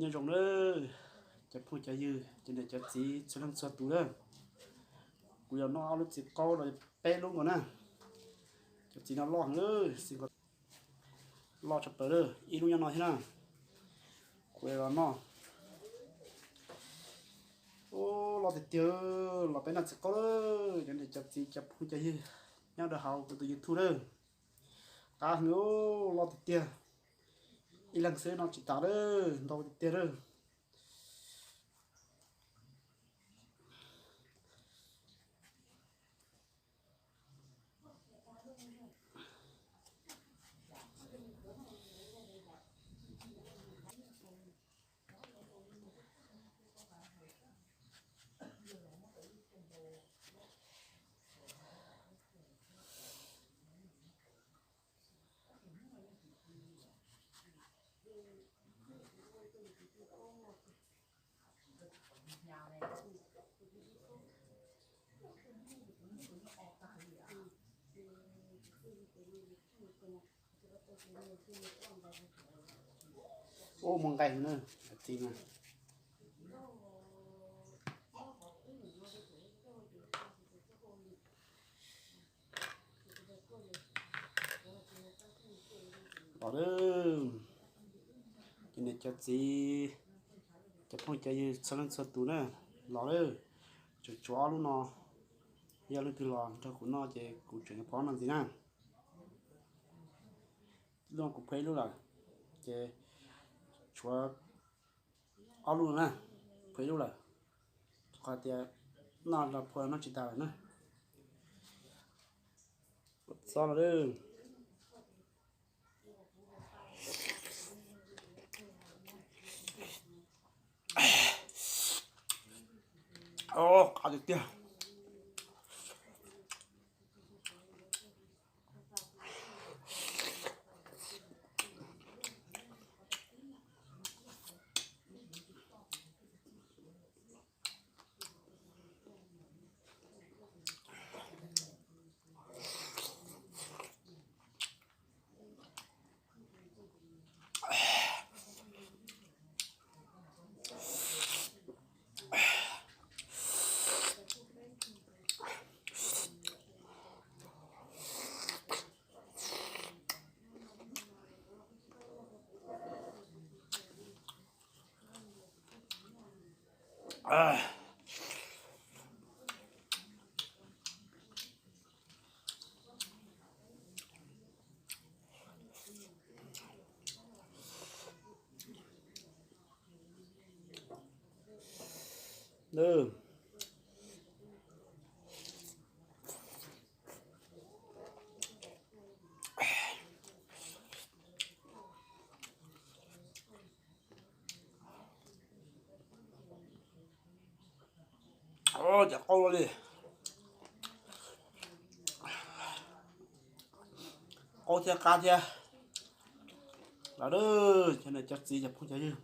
Nyob zoo nawb, cov phooj cov ywg, cov niam cov txiv txhua leej txhua tus na. Kuv yuav noj ob lub txiv qaub no peb lub nkaus na. Cov txiv no loj heev, loj tshaj plaws, ib lub nyob no thiab na. Kuv los noj. Ub, loj tiag tiag, los peb noj txiv qaub lawm, cov niam cov txiv cov phooj cov ywg nyob rau hauv kuv tus YouTube lawm. Qab heev, loj tiag tiag. Ib leeg xwb noj tsis tas lawm, ntau tiag tiag lawm. Ub, muaj nqaij na, txiv na. Los lawm, cov niam cov txiv, cov phooj cov ywg txhua leej txhua tus na, los lawm. Tseem tshuav ob lub no, yog leej twg los nrog kuv noj ces kuv tseem yuav pab noj ntxiv na. Lub no kuv phua ib lub lawm, ces tshuav ob lub na, phua ib lub lawm. Qhov tias noj los phua noj tsis tas lawm na. Txob los lawm. Qab tiag tiag. Cov qaub li, qaub thiab qab thiab. Los lawm, cov niam cov txiv cov phooj cov ywg,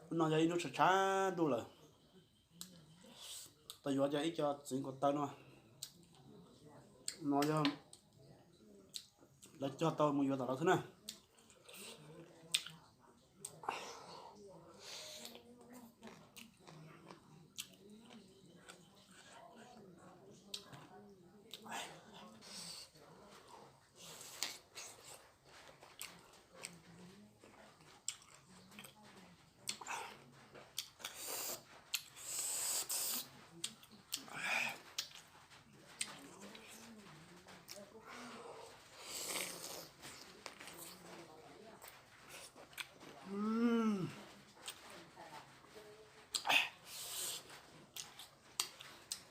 hnub no yog ib hnub tshav tshav ntuj lawm. Tau yuav cov ib co txiv nkaus taw no, no yog lawv cog tau mus yuav tom lawv xwb na.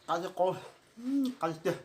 Qab thiab qaub, qab tiag tiag.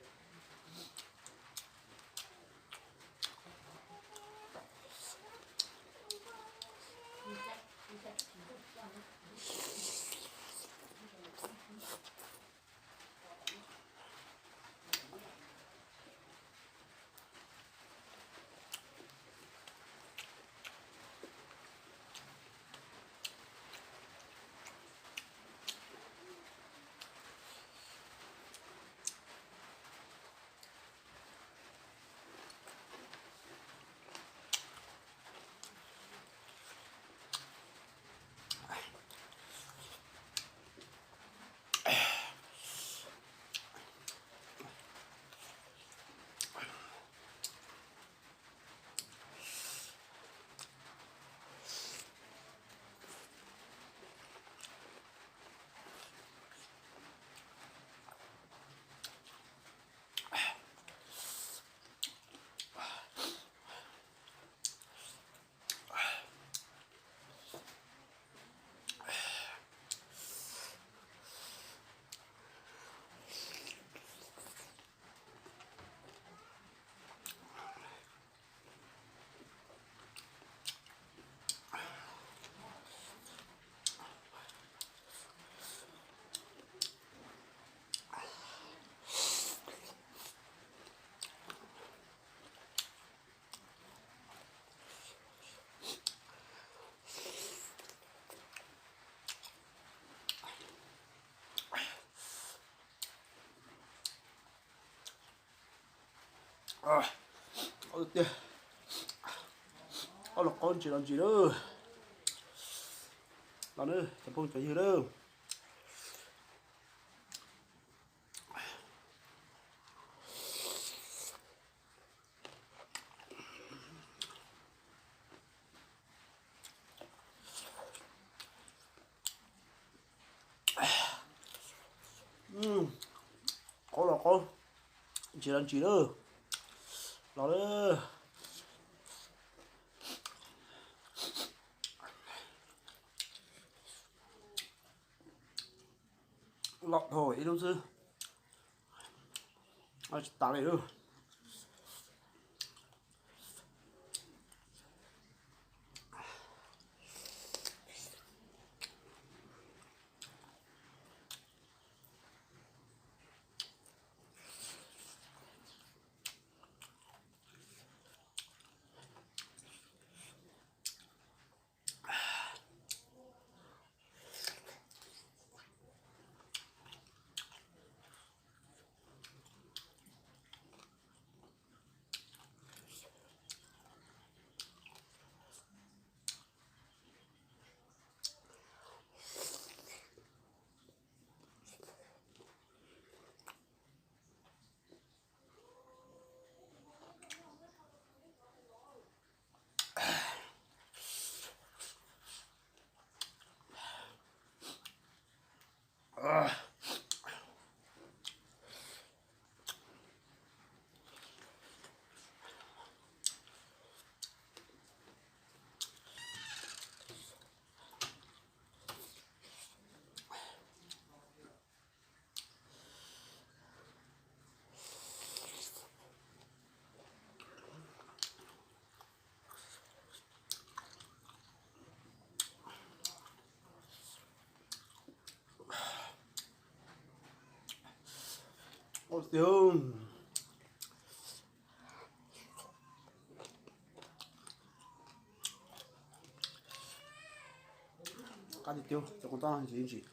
Tiag, ob los qaub ntsis los ntsis lawm. Los nawb cov phooj cov ywg lawm. Qaub los qaub, ntsis los ntsis lawm. Los lawm. Los dhau ib lub xwb, tsis tas li lawm. Ua tiag. Qab tiag tiag, cov koom toj no ntsim ntsim.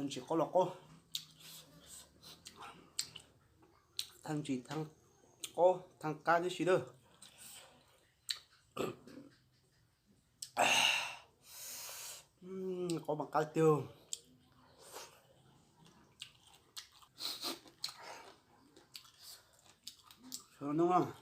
Ntsis qaub los qaub, thaj ntsis thaj qaub thaj qab tib si lawm. Qaub mas qab tiag. Sawv daws noj.